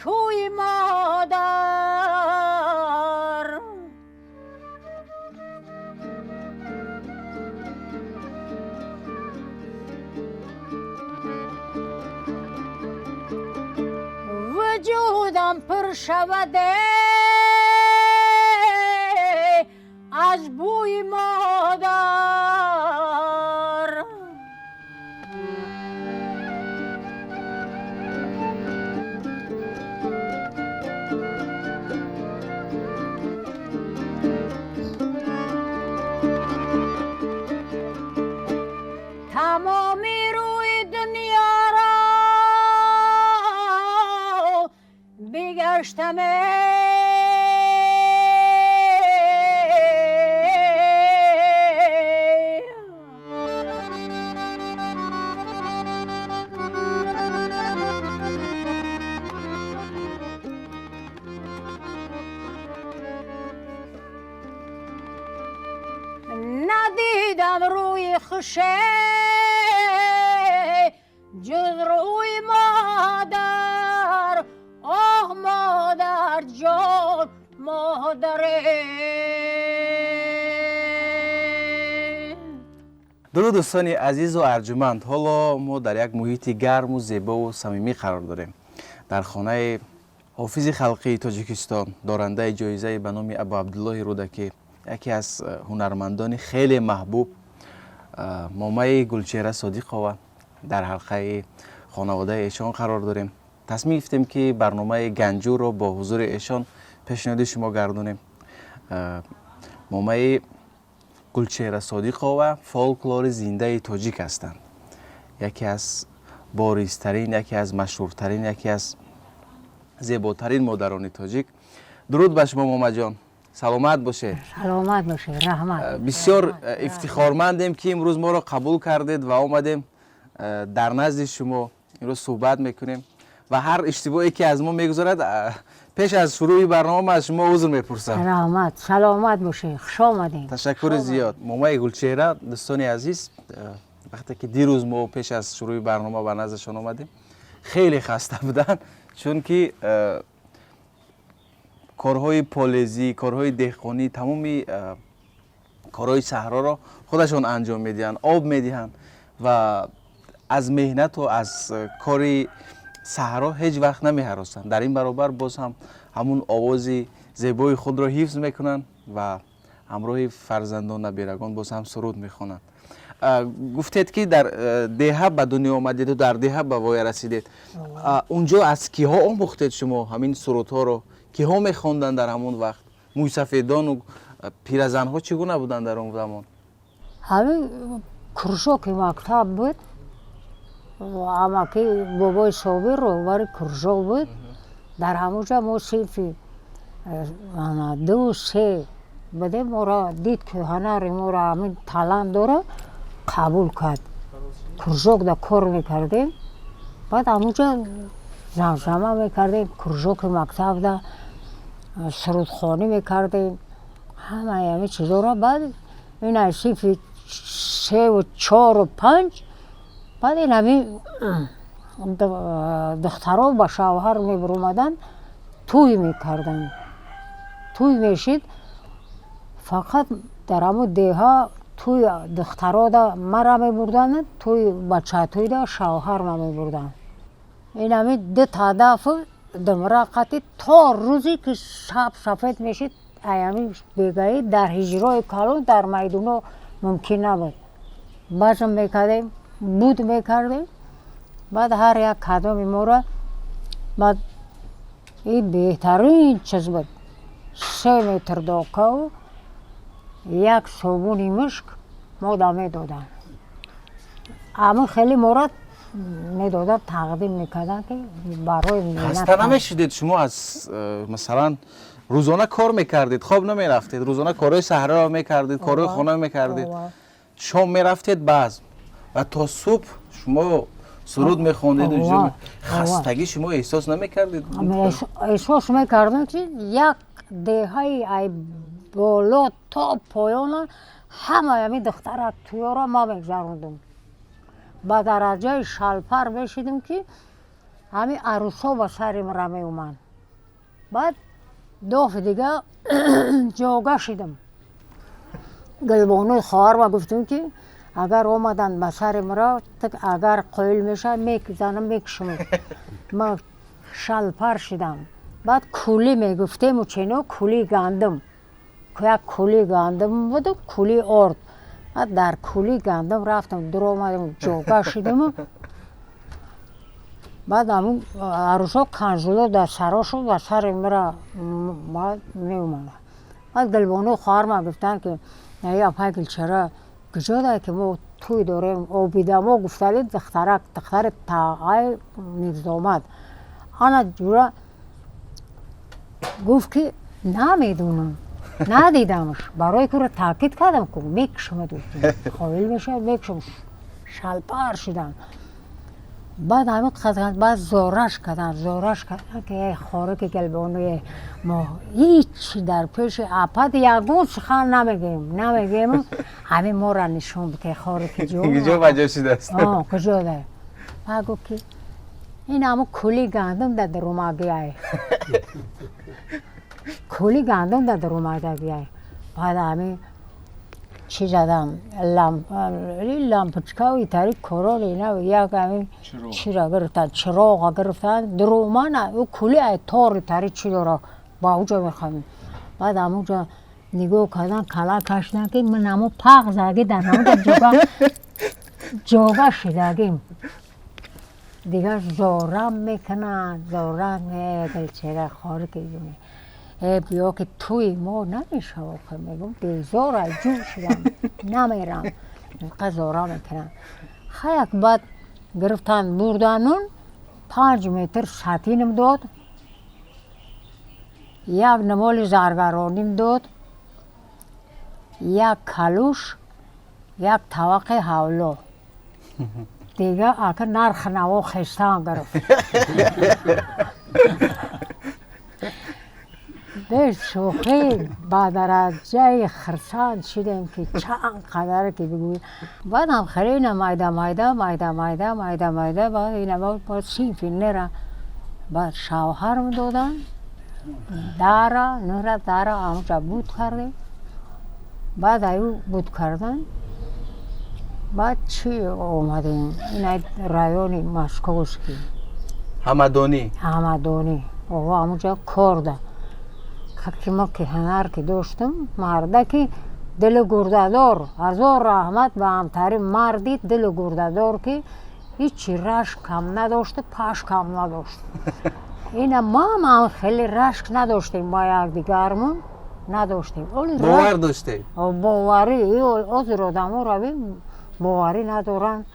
کوی مادر. وجودم پر شود از بوی مادر. تمامی روی دنیا را بگشتم ندیدم روی خوشه جز روی مادر. آه مادر جان مادر. Дуруд, дӯстони азизу арҷуманд. Ҳоло мо дар як муҳити гарму зебову самимӣ қарор дорем, дар хонаи ҳофизи халқии Тоҷикистон, дорандаи ҷоизаи ба номи Абу Абдуллоҳи Рӯдакӣ, яке аз ҳунармандони хеле маҳбуб, момаи Гулчеҳра Содиқова. Дар ҳалқаи хонаводаи эшон қарор дорем. Тасмим гирифтем, ки барномаи Ганҷурро бо ҳузури эшон пешниҳоди шумо гардонем. Момаи Гулчеҳра Содиқова фолклори зиндаи тоҷик ҳастанд, яке аз боризтарин, яке аз машҳуртарин, яке аз зеботарин модарони тоҷик. Дуруд ба шумо, момаҷон, саломат бошед. Саломат бошед, раҳмат. Бисёр ифтихормандем, ки имрӯз моро қабул кардед ва омадем дар назди шумо имрӯз суҳбат мекунем ва ҳар иштибоҳе ки аз мо мегузарад, пеш аз шурӯи барнома ман аз шумо узр мепурсам. Раҳмат, саломат бошед, хуш омадед. Ташаккури зиёд, момаи Гулчеҳра. Дӯстони азиз, вақте ки дирӯз мо пеш аз шурӯи барнома ба наздашон омадем, хеле хаста буданд, чунки корҳои полезӣ, корҳои деҳқонӣ, тамоми корҳои саҳроро худашон анҷом медиҳанд, об медиҳанд ва аз меҳнату аз кори саҳро ҳеҷ вақт намеҳаросанд. Дар ин баробар боз ҳам ҳамун овози зебои худро ҳифз мекунанд ва ҳамроҳи фарзандон, набирагон боз ҳам суруд мехонанд. Гуфтед, ки дар деҳа ба дунё омадеду дар деҳа ба воя расидед. Унҷо аз киҳо омӯхтед шумо ҳамин сурудҳоро? Киҳо мехонданд дар ҳамон вақт? Мӯйсафедону пиразанҳо чӣ гуна буданд дар он замон? Ҳамин кружоки мактаб буд, амаки бобои Собир роҳбари кружок буд. Дар ҳамонҷа мо синфи ду, се будем. Моро дид, ки ҳунари моро, ҳамин талант дора, қабул кард. Кружокда кор мекардем, баъд ҳамонҷа замзама мекардем, кружоки мактабда сурудхонӣ мекардем, ҳамаи ҳамин чизоро. Баъд ин аз синфи севу чору панҷ, баъд ин ҳамин духтаро ба шавҳар мебуромаданд, тӯй мекарданд, тӯй мешид. Фақат дар ҳамун деҳа тӯй духтарода мара мебурданд, тӯй бачатӯйда шавҳарма мебурданд. Ин ҳамин ду тадаф думра қати то рӯзе ки шаб сафед мешид, ай ҳамин бегаӣ дар ҳиҷрои калон, дар майдуно мумкин набуд. Базм мекардем, буд мекардем. Баъд ҳар як кадоми моро, баъд ин беҳтарин чиз буд, 3 метр докаву як собуни мушк мода медоданд. Ҳамин хеле мора медоданд, тақдим мекарданд, ки барои Хаста намешудед шумо аз масалан, рӯзона кор мекардед, хоб намерафтед, рӯзона корҳои саҳроро мекардед, корҳои хона мекардед, шом мерафтед базм ва то субҳ шумо суруд мехондед. Хастагӣ шумо эҳсос намекардед? Эҳсос мекардам, ки як деҳаи ай боло то поёна ҳамаи ҳамин духтара туёро ма мегзарондум. Ба дараҷаи шалпар мешидим, ки Ҳамин арӯсҳо ба сари мара меоманд. Баъд дофи дига ҷога шидам. Гулбонуи хоҳарма гуфтам, ки агар омаданд ба сари мара, агар қоил мешавад, мезанам, мекушам. Ма шалпар шидам. Баъд кулӣ мегуфтему чено, кулии гандум, як кулии гандум буду, кулии орд. Баъд дар кулии гандум рафтам, дуромадам, ҷога шидаму баъд ҳамун арӯсҳо канзуло дар сарошон ба сари мара меомаданд. Баъд Гулбонуи хоҳарма гуфтанд, ки апай Гулчеҳра куҷо дай, ки мо тӯй дорем, обидамо гуфтали духтарак, духтари тағай Мирзомад. Ана ҷура гуфт, ки намедонам, надидамш. Барои куро таъкид кардам, ку мекушамад, қоил мешавад, мекушам. Шалпар шидам. Баъд ҳамин қадр баъд зораш карданд, зораш карданд, ки эй хораки Гулбонуе, мо ҳеч дар пеши апад ягон сухан намегӯем, намегӯем, ҳамин моро нишон бите, хораки ҷо. Куҷо ба ҷо шудааст? Куҷо дай. Баъд гуфт, ки ин ҳамун кули гандум да даромагиай, кули гандум да даромадагиай. Баъд ҳамин чӣ задам, лампочкау итари корол ина як ҳамин чира гирифтан, чироға гирифтан, дуромана ӯ кули ай тор итари чӣ дора, ба уҷо мехоҳем. Баъд ҳамуҷо нигоҳ кардан, кала кашидан, ки ман ҳамо пағ заги дар ҳамуҷо ҷога ҷога шидагим. Дигар зорам мекунанд, зорам: «Гулчеҳра, хораки э, биё, ки тӯи мо намешава». Мегӯм, безор ҷӯр шудам, намерам. Инқа зора мекунанд. Хаяк баъд гирифтан, бурданун, 5 метр сатинам дод, як намоли заргароним дод, як калуш, як тавақи ҳавло. Дига ака нархи наво хестан гирифт. Бешӯхӣ ба дараҷаи хирсанд шидем, ки чанд қадаре ки бигӯӣ. Баъдам хеле ина майда майда, майда майда, майда майда, баъд ина синфи нера баъд шавҳарм доданд. Дара нура дара ҳамуҷа буд кардем. Баъд аю буд кардан, баъд чӣ омадем, ина райони Московский. Ҳамадонӣ. Ҳамадонӣ, ово, ҳамуҷа кор да ки мо ки ҳунар ки доштам, мардаки дилу гурдадор, ҳазор раҳмат ба ҳамтари марди дилу гурдадор, ки ҳичи рашк кам надошт, паш кам надошт. Ина мам хеле рашк надоштем, ба якдигармон надоштем. Бовар доштед? Боварӣ. Ҳозир одаморо бин, боварӣ надоранд,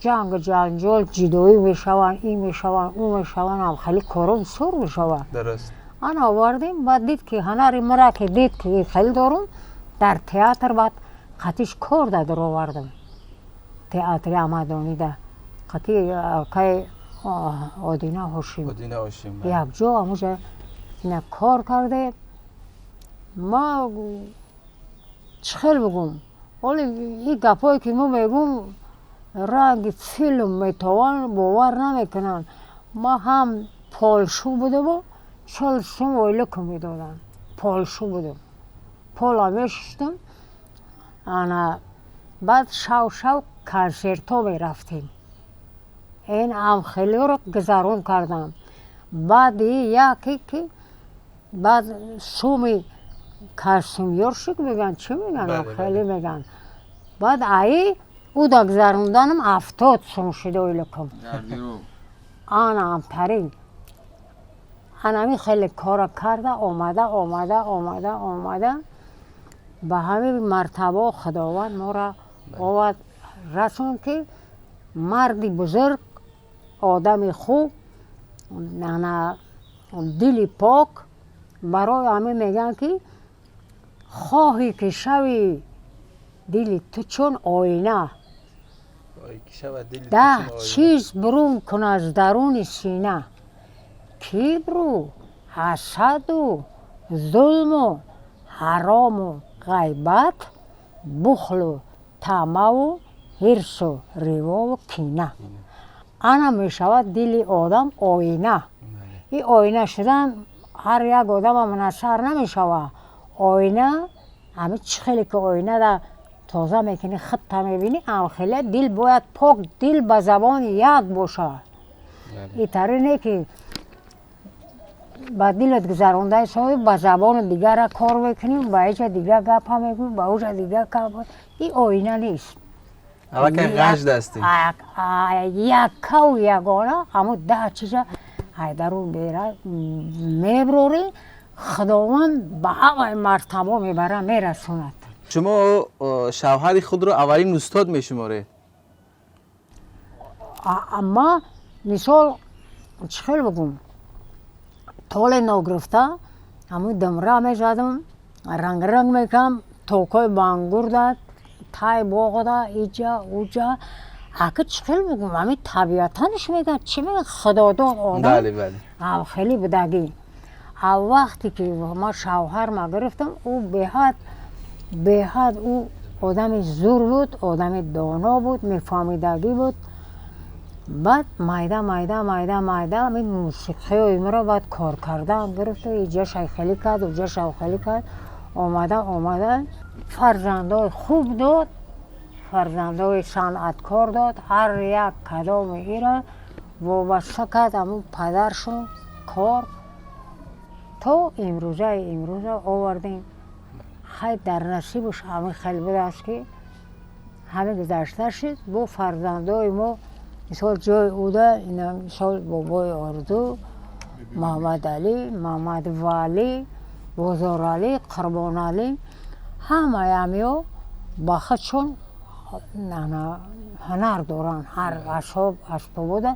ҷанг, ҷанҷол, ҷидоӣ мешаванд, ин мешаванд, ӯ мешаванд, ҳам хеле коро бисёр мешаванд. Дуруст. Ана овардем, баъд дид, ки ҳунари мара ки дид, ки хеле дорум, дар театр баъд қатиш кор да даровардам, театри Амадонида қати акай Одина Ҳошим. Одина Ҳошим. Якҷо ҳамуҷа ина кор карде. Ма чӣ хел бигӯм, оли ин гапҳое ки мо мегӯм, ранги филм метавон, бовар намекунанд. Ма ҳам полшу будаму 40 сум ойликум медодам, полшу будам, пола мешуштам. Ана баъд шав шав консертҳо мерафтем. Ин амхелиро гузарон кардам. Баъди яке ки баъд суми костюмёрщик мегӯянд, чӣ мегӯянд, хеле мегӯянд, баъд аи уда гузаронданам 70 сум шуд ойликум. Ана амтарин анами хеле кора карда омада, омада, омада, омада, ба ҳамин мартабо Худованд моро овард, расонд, ки марди бузург, одами хуб, ана дили пок. Барои ҳамин мегӯянд, ки хоҳӣ ки шави дили ту чун оина, 10 чиз бурун кун аз даруни сина: кибру ҳасаду зулму ҳарому ғайбат, бухлу тамаву ҳирсу ривову кина. Ана мешавад дили одам оина. И оина шудан ҳар як одама мунассар намешавад. Оина ҳами чӣ хеле ки оинада тоза мекунӣ, худта мебинӣ, амхеле дил бояд пок, дил ба забон як бошад. Итаре не ки ба дилат гузарондаи соҳиб ба забони дигара кор мекунӣ, ба иҷа дига гапа мегӯӣ, ба уҷа дига гапа. И оина нест. Аллакай ғаш дастӣ. Яккаву ягона ҳамун 10 чиза ҳайдару бера меброрӣ, Худованд ба ҳамаи мартабо мебара, мерасонад. Шумо шавҳари худро аввалин устод мешуморед? Ма мисол чӣ хел бигӯм, толе ногирифта ҳамун думра мезадам, рангранг мекардам, токҳои бангурда, тай боғда, иҷа уҷа. Ака, чӣ хел бигӯм, ҳамин табиатанш мегӯяд, чӣ мегӯяд, худодод одам хеле будагӣ. А вақте ки ма шавҳарма гирифтам, ӯ беҳад беҳад ӯ одами зур буд, одами доно буд, мефаҳмидагӣ буд. Баъд майда майда майда майда ҳамин мусиқиҳои маро баъд кор кардан гирифту иҷаша хеле кард, уҷаша хеле кард, омада омада фарзандои хуб дод, фарзандои санъаткор дод. Ҳар як кадоми ира вобаста кард ҳамун падаршон кор то имрӯзаи имрӯза овардем. Хай, дар насибаш ҳамин хел будааст, ки ҳамин гузашта шуд. Бо фарзандои мо, мисол, ҷои уда ина, мисол, бобои Орзу, Муҳаммадалӣ, Муҳаммадвалӣ, Бозоралӣ, Қурбоналӣ, ҳамаи ҳамиҳо ба худшон ҳунар доранд. Ҳар асбоб асбобода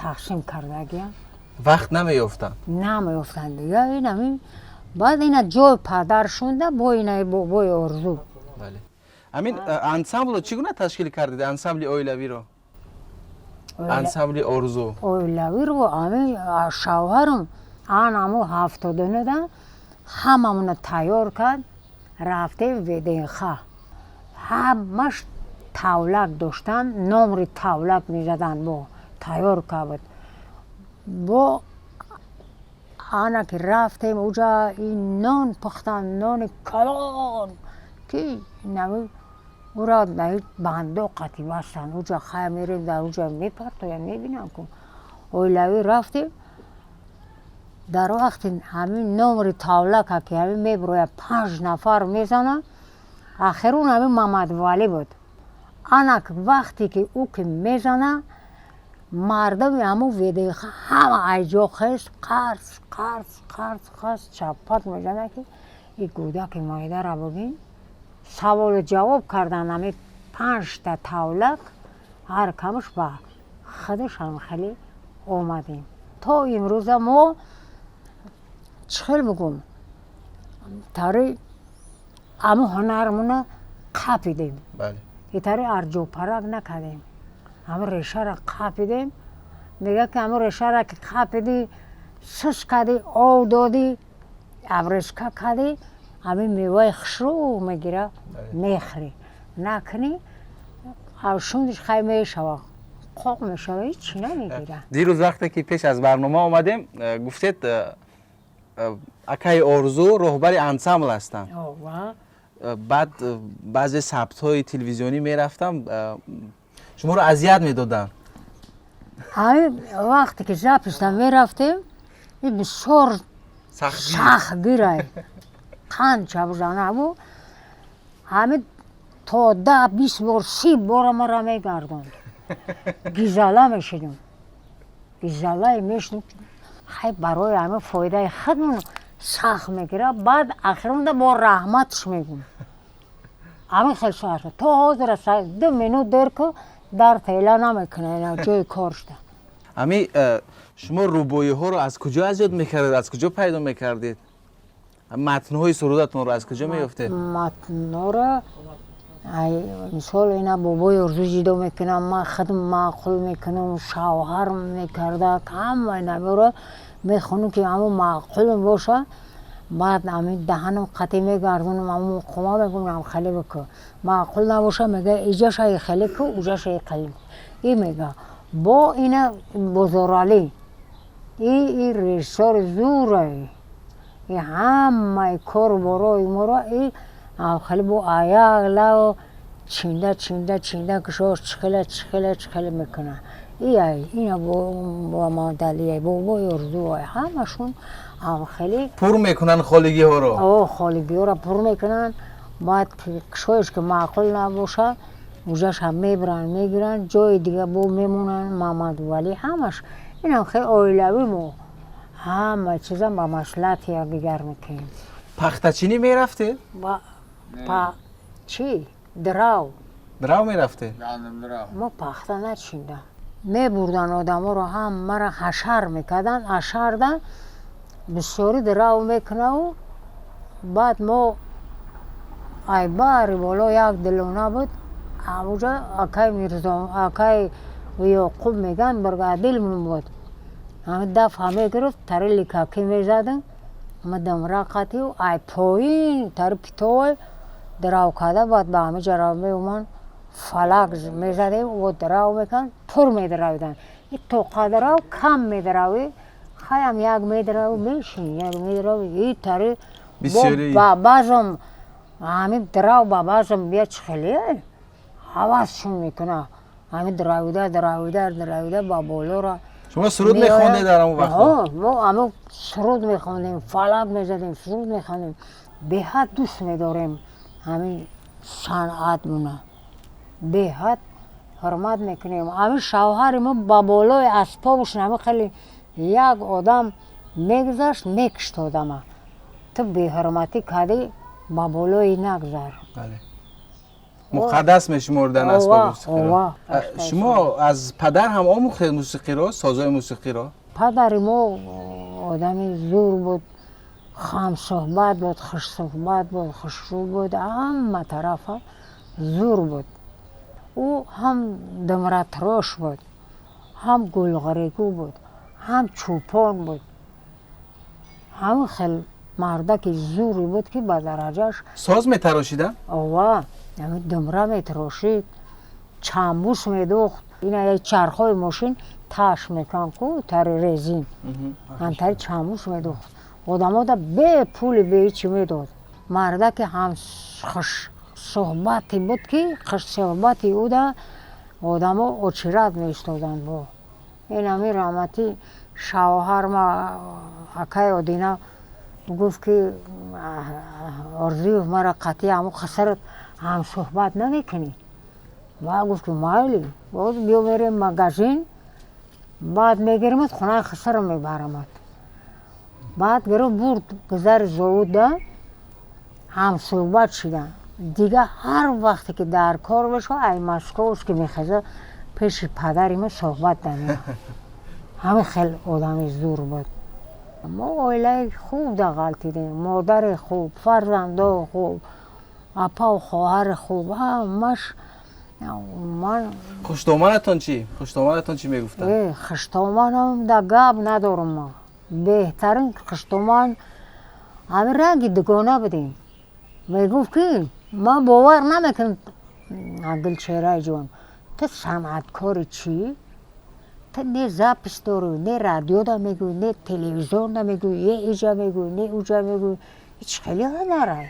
тақсим кардагиам. Вақт намеёфтанд. Намеёфтанд дига. Ин ҳамин баъд ина ҷои падар шунда бо инаи бобои Орзу. Бале, ҳамин ансамблро чӣ гуна ташкил кардед, ансамбли оилавиро, ансамбли Орзу? Оилавиро ҳамин шавҳарам ан ҳаму 79-да ҳамамона тайёр кард. Рафтем ВДНХ, ҳамаш тавлак доштан, номри тавлак мезаданд, бо тайёр кард. Бо ана ки рафтем уҷа, ин нон пухтан, нони калон, ки нави ура бандо қати бастанд уҷа. Хай, мерем, дар уҷа мепартоям, мебинам ку. Оилавӣ рафтем. Дар вақти ҳамин номри тавлака ки ҳамин мебирояд, панҷ нафар мезанад, ахирун ҳамин Мамадвалӣ буд. Анак вақте ки ӯ ки мезана, мардуми ҳамун ВДНХ ҳама айҷо хес, қарс қарс қарс қарс чаппак мезана, ки и гӯдаки майдара бибин. Саволу ҷавоб кардан, ҳамин панҷта тавлак ҳар камаш ба худаш ҳам хеле омадем. То имрӯза мо, чӣ хел бигӯм, тари ҳамун ҳунармона қапидем, итари арҷопарак накардем, ҳамун решара қапидем. Мегӯяд ки ҳамун решара ки қапидӣ, сус кардӣ, ов додӣ, обрезка кардӣ, ҳамин меваи хушрӯ мегира, мехӯрӣ. Накунӣ, шундиш хай мешава, қоқ мешава, ҳичи намегира. Дирӯз вақте ки пеш аз барнома омадем, гуфтед, акаи Орзу роҳбари ансамбл ҳастанд. Баъд баъзе сабтҳои телевизионӣ мерафтам, шуморо азият медоданд. Ҳамин вақте ки запись да мерафтем, и бисёр сахтгирай, қанча бизанаву ҳамин то 10, 20 бор, 30 бора мара мегардонд. Гизала мешидум, гизалае мешидум. Хай, барои ҳамин фоидаи худмон сахт мегирад. Баъд ахиронда бо раҳматш мегӯм. Ҳамин хел сахт то ҳозира 2 минут дер ку, дар тела намекунад ҷои кор шуда. Ҳами шумо рубоиҳоро аз куҷо аз ёд мекардед, аз куҷо пайдо мекардед? Матнҳои сурудатонро аз куҷо меёфтед? Матнҳоро, мисол, ина бобои Орзу ҷидо мекунам, ман худм маъқул мекунам, шавҳар мекарда, ҳамаи намеро мехонам, ки ҳамун маъқулм боша. Баъд ҳамин даҳанам қатӣ мегардонам, ҳамун муқома мегӯям, хеле бику. Маъқул набоша, мега, иҷашаи хеле ку, уҷашаи хеле и мега. Бо ина Бозоралӣ, и режиссёри зӯра, и ҳамаи кору борои моро и хеле бо аяк лав чинда, чинда, чинда, кушош чихела, чихела, чихела мекунад. Ияй ина Мамадалия, бобои Орзуай, ҳамашон хеле пур мекунанд холигиҳоро. О, холигиҳоро пур мекунанд. Баъд кушоеш ки маъқул набошад, ужаша мебаранд, мегиранд, ҷои дига бо мемонанд. Мамадвалӣ, ҳамаш инам хеле оилавӣ, мо ҳама чизам ба маслиҳати якдигар мекунем. Пахтачинӣ мерафтед? Чӣ, драв. Драв мерафтед? Мо пахта начиндам. Мебурдан одаморо, ҳамаро ҳашар мекарданд. Ҳашарда бисёрӣ драв мекунаву баъд мо ай баҳри боло як дилона буд, ҳамуҷа акай Мирзо, акай Ёқуб меган, бригадилмон буд. Ҳами дафъа мегирифт, тари ликакӣ мезадем, ма дамра қатию ай поин тари питовай драв карда, баъд ба ҳами ҷара меоманд, фалак мезадем, во драв мекард, пур медравиданд. И тоқа драв кам медравӣ, хаям як медрави, мешини, як медрави и тари. Баъзам ҳами драв ба баъзам бия чихеле ҳавасшон мекуна, ҳами дравида, дравида, дравида ба болора. Шумо суруд мехондед дар он вақтҳо? Мо ҳамо суруд мехондем, фалак мезадем, суруд мехондем. Беҳад дӯст медорем ҳамин санъатмона, беҳад ҳурмат мекунем. Ҳамин шавҳари мо ба болои асбобаш ҳами хеле як одам мегузашт, мекушт одама. Ту беҳурматӣ кардӣ, ба болои нагзар. Муқаддас мешумордан асбоби мусиқиро. Шумо аз падар ҳам омӯхтед мусиқиро, созҳои мусиқиро? Падари мо одами зур буд, хамсӯҳбат буд, хушсӯҳбат буд, хушрӯ буд, ҳама тарафа зур буд. Ӯ ҳам думратрош буд, ҳам гулғарегӯ буд, ҳам чӯпон буд. Ҳамин хел мардаки зуре буд, ки ба дараҷаш. Соз метарошида? Ова, думра метарошид, чамбус медухт. Ина чархҳои мошин таш мекунанд ку, тари резин, антари чамбус медухт. Одамода бепули, беҳичи медод. Мардаки ҳам хушсӯҳбате буд, ки хушсӯҳбати ӯда одамо очират меистоданд. Бо ин ҳами раҳматӣ шавҳарма акай Одина гуфт, ки Орзуев, мара қатъи ҳамо хасарат ҳамсӯҳбат намекунӣ? Ва гуфт, ки майли, боз биё, мерем магазин, баъд мегиримат, хонаи хасарам мебарамад. Баъд гирифт, бурд гузари зовуда, ҳамсӯҳбат шуда. Дига ҳар вақте ки дар кор бошад, ай Московский мехеза, пеши падари ма суҳбат дамеяд. Ҳамин хел одами зур буд. Мо оилаи хуб дағалтидем, модари хуб, фарзандои хуб, апаву хоҳари хуб, ҳамаш ман. Хуштоманатон чӣ? Хуштоманатон чӣ мегуфтанд? Хуштоманам да гап надорам ма. Беҳтарин хуштоман, ҳамин ранги дугона будем. Мегуфт, ки ман бовар намекунам, Гулчеҳраҷон, ту санъаткори чӣ? Ту не запись дорӣ, не радиода мегӯӣ, не телевизионда мегӯӣ, не иҷа мегӯӣ, не уҷа мегӯӣ. Ҳеч хеле ҳунарай,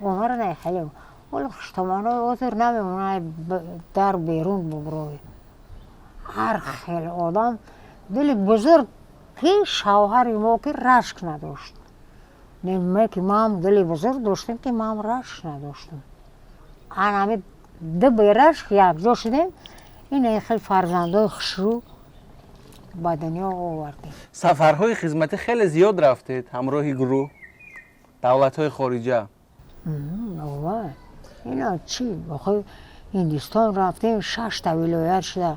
ҳунар не хеле. Ҳоло хуштоманои ҳозир намемонад дар берун бубурой. Ҳар хел одам дили бузург, ки шавҳари мо ки рашк надошт. Не ки маам дили бузург доштем, ки маам рашк надоштам. Ан ҳами ду берашк якҷо шудем, ин хел фарзандои хушрӯ ба дунё овардем. Сафарҳои хизматӣ хеле зиёд рафтед ҳамроҳи гурӯҳ, давлатҳои хориҷа. Ова, ина чӣ, охи Ҳиндистон рафтем, шашта вилоят шуда: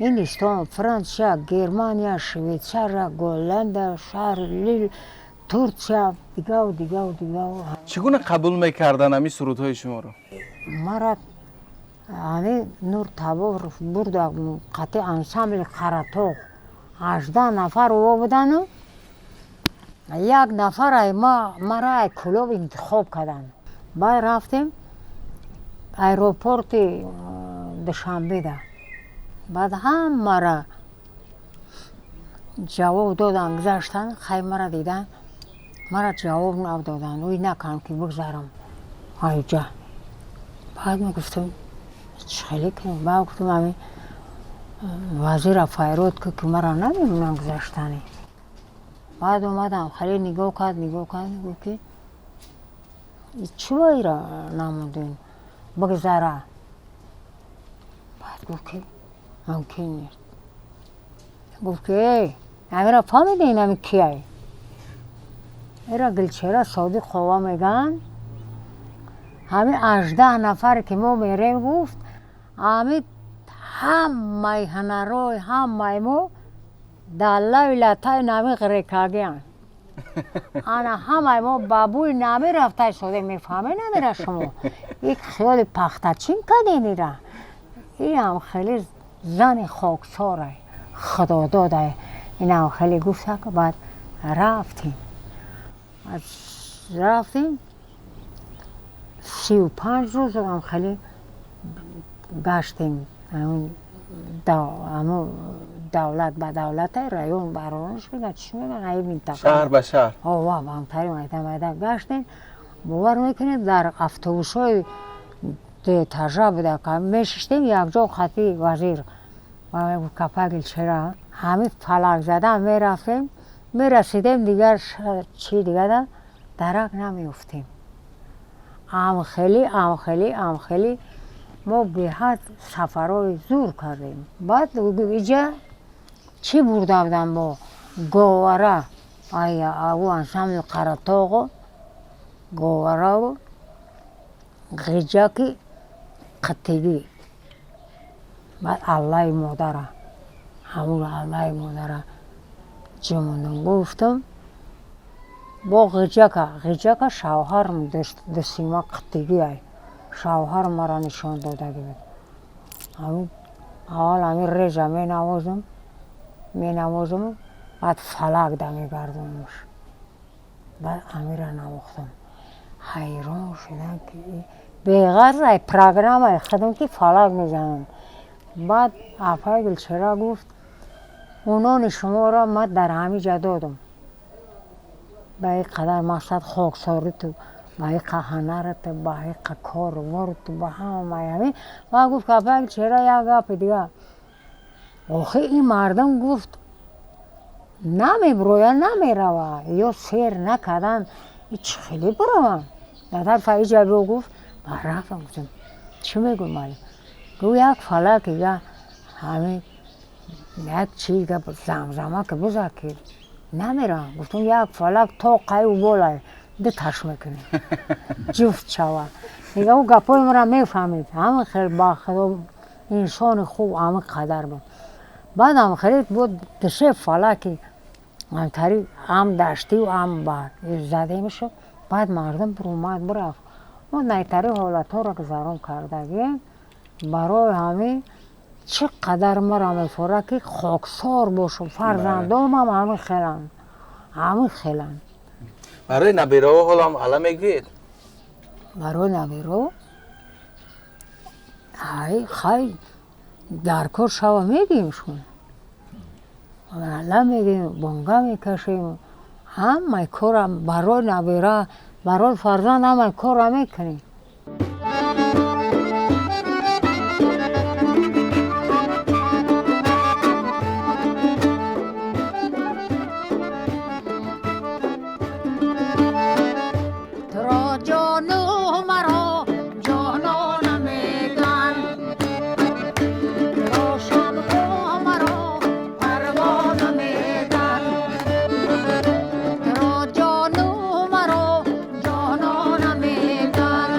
Ҳиндистон, Франсия, Германия, Швейтсария, Голландия, шаҳри Лил, Турсия, дигаву дигаву дигаву. Чӣ гуна қабул мекарданд ҳамин сурудҳои шуморо? Мара ҳамин Нур Таборов бурда қатъи ансамбли Қаратоғ. 18 нафар ӯ будану як нафар ай мара ай Кӯлоб интихоб карданд. Баъд рафтем аэропорти Душанбеда, баъд ҳамара Ҷавоб додан, гузаштан, хай мара дидан, мара ҷавоб надодан, ӯй накард ки бигзарам айҷа. Баъд мегуфтам, чӣ хеле кунем? Баъд гуфтам, ами вазира файрод ку, ки мара намемонам гузаштани. Баъд омадам, хеле нигоҳ кард, нигоҳ кард, гуфт ки чӣ ира намондем бигзара? Баъд гуфт ки мумкин нест. Гуфт ки эй, амира фаҳмидин, ами кияй? Ира Гулчеҳра Содиқова меган. Ҳами 18 нафаре ки мо мерем, гуфт, ами ҳамаи ҳунарои ҳамаи мо дар лави латаи нами ғирекагиан. Ана ҳамаи мо ба бӯи нами рафта истода. Мефаҳме намера шумо ик хиёли пахтачин карден ира. Инам хеле зани хоксорай, худододай. Инам хеле гуфтак. Баъд рафтем, рафтем, 35 рӯз ам хеле гаштем, ҳамо давлат ба давлата, район ба районш меган, чӣ меган, аи минтақа, шаҳр ба шаҳр. Ова, ҳамтари майда майда гаштем. Бовар мекунед, дар автобусҳои дуэтажа буда, мешиштем якҷо хати вазир капа Гулчеҳра, ҳамин фалак задан мерафтем, мерасидем, дигар чи дигара дарак намеёфтем. Амхелӣ, амхелӣ, амхелӣ мо беҳад сафарҳои зур кардем. Баъд иҷа чӣ бурда будам мо? Говара, ау ансамбли Қаратоғо, говараву ғиҷаки қитигӣ. Баъд Аллаи модара, ҳамун Аллаи модара ҷимондам, гуфтам бо ғиҷака, ғиҷака шавҳарм дусима қитигӣ, ай шавҳар мара нишон додагӣ буд. Ҳамин аввал ҳамин режа менавозам, менавозам, баъд фалак да мегардонамш. Баъд амира навохтам, ҳайрон шудам, ки беғарз ай программаи худам ки фалак мезанам. Баъд апаи Гулчеҳра гуфт: унони шуморо ман дар ҳамин ҷа додам, ба ин қадар мақсад хоксориту, ба ин қа ҳунарату, ба ин қа кору боруту, ба ҳамаи ҳамин. Баъд гуфт апаи Гулчеҳра як гапи дига: охи ин мардум, гуфт, намеброя, намерава, ё сер накардан, чӣ хеле бираванд дар тарафа иҷа биё. Гуфт, ба рафтам, гуфтам: чӣ мегӯй, маълим? Гуфт: як фалаки, я ҳамин як чи замзама ки бизад, ки намеравам. Гуфтам: як фалак то қаю болай дуташ мекунем, ҷуфт шавад. Дига ӯ гапҳои маро мефаҳмид. Ҳамин хел, ба худо, инсони хуб ҳамин қадар буд. Баъдам хеле буд, дусе фалаки ҳамтари ҳам даштию ҳам бар задемшу. Баъд мардум биромад, бирафт. Мо найтари ҳолатҳоро гузарон кардагием. Барои ҳамин чӣ қадар мара мефорад, ки хоксор бошум. Фарзандомам ҳамин хеланд, ҳамин хеланд. Барои набераҳо ҳолам ала мегӯед? Барои набераҳо, ай хай, дар кор шава мегӯем, шумо ала мегӯем, бонга мекашем, ҳамаи кора барои набера, барои фарзанд ҳамаи корра мекунем. Туро ҷону маро ҷонона меган, туро шамъу маро парвона меган, туро ҷону маро ҷонона меган.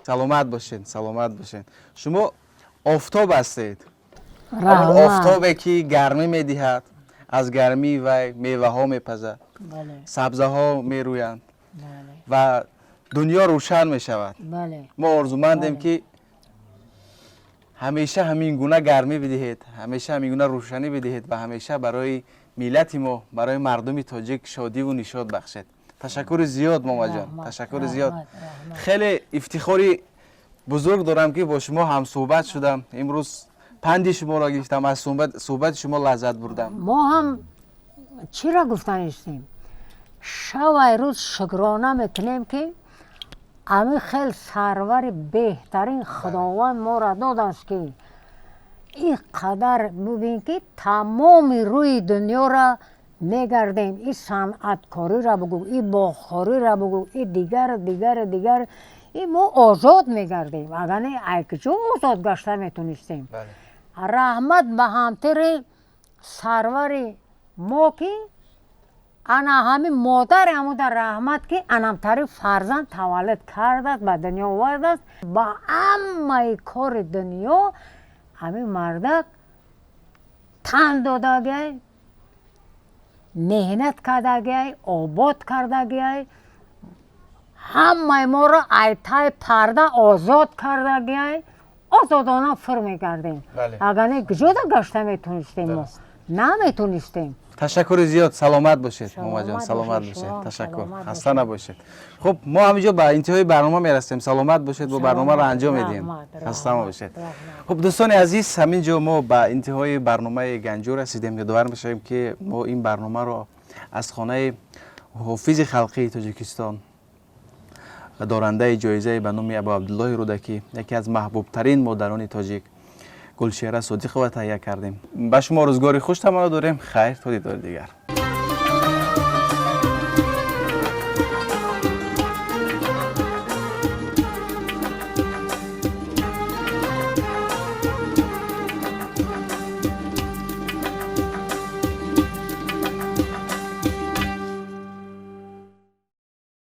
Саломат бошед, саломат бошед. Шумо офтоб ҳастед, ҳамон Раҳмат. офтобе, ки гармӣ медиҳад, аз гармии вай меваҳо мепазад, Бале. сабзаҳо мерӯянд Бале. ва дунё рӯшан мешавад. Бале. Мо орзумандем, Бале. ки ҳамеша ҳамин гуна гармӣ бидиҳед, ҳамеша ҳамин гуна рӯшанӣ бидиҳед ва ҳамеша барои миллати мо, барои мардуми тоҷик шодиву нишот бахшед. Ташаккури зиёд, момаҷон. Раҳмат, Ташаккури зиёд. раҳмат, раҳмат. Хеле ифтихори бузург дорам, ки бо шумо ҳамсӯҳбат шудам имрӯз, панди шуморо гирифтам, аз суҳбати шумо лаззат бурдам. Мо ҳам чиро гуфтанистем, шавай рӯз шукрона мекунем, ки ами хел сарвари беҳтарин Худованд моро додааст, ки ин қадар бубин, ки тамоми рӯи дунёра мегардем, и санъаткориро бугӯ, и боғкориро бугӯ, и дигар, дигар, дигар, и мо озод мегардем. Агар не, ай куҷо озод гашта метонистем? Раҳмат ба ҳамтири сарвари мо, ки ана ҳамин модари ҳамуда раҳмат, ки анамтари фарзанд таваллуд кардааст, ба дунё овардааст. Ба ҳамаи кори дунё ҳамин мардак тан додагиай, меҳнат кардагиай, обод кардагиай, ҳамаи моро айтай парда озод кардагиай, озодона фир мегардем. Агар не, куҷода гашта метонистем? Мо наметонистем. Ташаккури зиёд, саломат бошед, момаҷон. Саломат Саломат бошед, бошед. Шумо Ташаккур. саломат Хаста бошед. набошед. Хуб, мо ҳаминҷо ба интиҳои барнома мерасем. Саломат бошед, бо барномаро анҷом медиҳем. Раҳмат, Хаста раҳмат, набошед. раҳмат. Хуб, дӯстони азиз, ҳамин ҷо мо ба интиҳои барномаи Ганҷур расидем. Ёдовар мешавем, ки мо ин барномаро аз хонаи ҳофизи халқии Тоҷикистон, дорандаи ҷоизаи ба номи Абу Абдуллоҳи Рӯдакӣ, яке аз маҳбубтарин модарони тоҷик, Гулшера Содиқова таҳия кардем. Ба шумо рӯзгори хуш таманно дорем. Хайр, то дидори дигар.